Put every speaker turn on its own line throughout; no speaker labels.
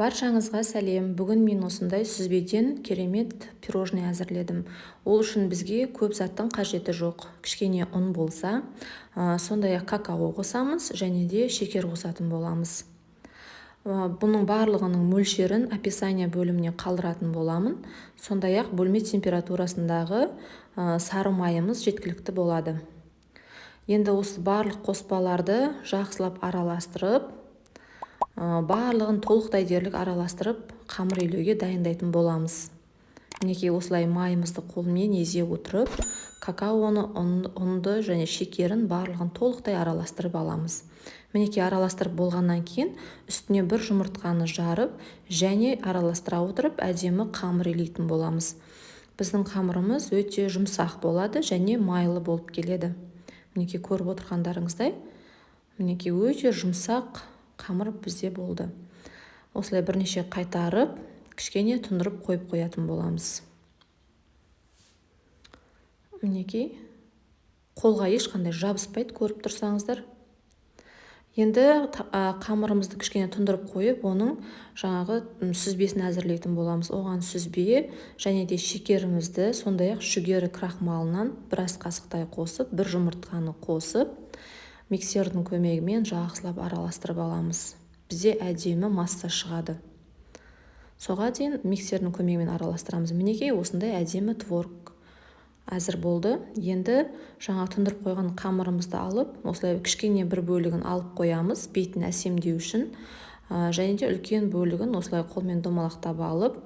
Баршаңызға сәлем. Бүгін мен осындай сүзбеден керемет пирожный әзірледім. Ол үшін бізге көп заттың қажеті жоқ. Кішкене ұн болса, сондай-ақ какао қосамыз және де шекер қосатын боламыз. Бұның барлығының мөлшерін описание бөліміне қалдыратын боламын. Сондай-ақ бөлме температурасындағы сары майымыз жеткілікті болады. Енді осы барлық қоспаларды жақсылап араластырып, барлығын толықтай дерлік араластырып, қамыр илеуге дайындайтын боламыз. Мінекей, осылай майымызды қолмен езе отырып, какаоны, ұнды және шекерін барлығын толықтай араластырып аламыз. Мінекей, араластырып болғаннан кейін үстіне бір жұмыртқаны жарып және араластыра отырып әдемі қамыр илейтін боламыз. Біздің қамырымыз өте жұмсақ болады және майлы болып келеді. Мінекей, көріп отырғандарыңыздай, мінекей, өте жұмсақ қамыр бізде болды. Осылай бірнеше қайтарып, кішкене тұндырып қойып қоятын боламыз. Мінекей, қолға ешқандай жабыспайды, көріп тұрсаңыздар. Енді қамырымызды кішкене тұндырып қойып, оның жаңағы сүзбесін әзірлейтін боламыз. Оған сүзбе және де шекерімізді, сондай-ақ жүгері крахмалынан біраз қасықтай қосып, бір жұмыртқаны қосып, миксердің көмегімен жақсылап араластырып аламыз. Бізде әдемі масса шығады. Соға дейін миксердің көмегімен араластырамыз. Мінекей, осындай әдемі творог әзір болды. Енді жаңа тұндырып қойған қамырымызды алып, осылай кішкене бір бөлігін алып қоямыз, бетін әсемдеу үшін. Және де үлкен бөлігін осылай қолмен домалақтап алып,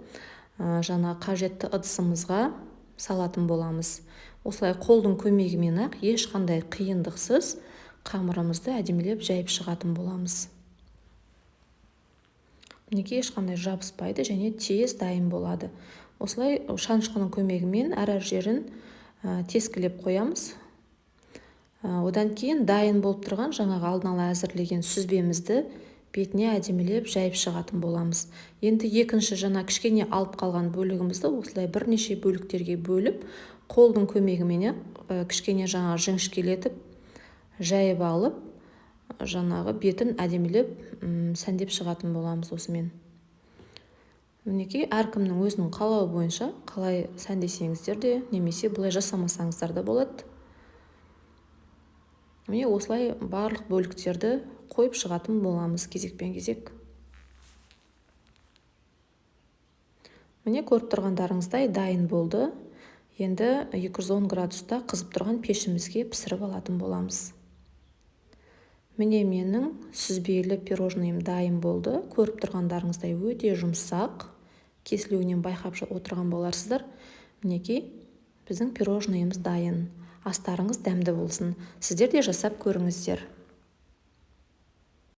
жаңа қажетті ыдысымызға салатын боламыз. Осылай қолдың көмегімен ақ ешқандай қиындықсыз қамырымызды әдемілеп жайып шығатын боламыз. Мінекей, ешқандай жабыспайды және тез дайын болады. Осылай шанышқының көмегімен әр жерін тескілеп қоямыз. Одан кейін дайын болып тұрған жаңағы алдын ала әзірлеген сүзбемізді бетіне әдемілеп жайып шығатын боламыз. Енді екінші жаңа кішкене алып қалған бөлігімізді осылай бірнеше бөліктерге бөліп, қолдың көмегімен кішкене жаңа жіңішкелетіп жайып алып, жаңағы бетін әдемілеп сәндеп шығатын боламыз осымен. Мінекей, әркімнің өзінің қалауы бойынша қалай сәндесеңіздер де, немесе бұлай жасамасаңыздар да болады. Міне, осылай барлық бөліктерді қойып шығатын боламыз кезекпен кезек. Міне, көріп тұрғандарыңыздай дайын болды. Енді 210 градуста қызып тұрған пешімізге пісіріп алатын боламыз. Міне, менің сүзбелі пирожныйым дайын болды. Көріп тұрғандарыңыздай өте жұмсақ, кесілуінен байқап отырған боларсыздар. Мінекей, біздің пирожныйымыз дайын. Астарыңыз дәмді болсын. Сіздер де жасап көріңіздер.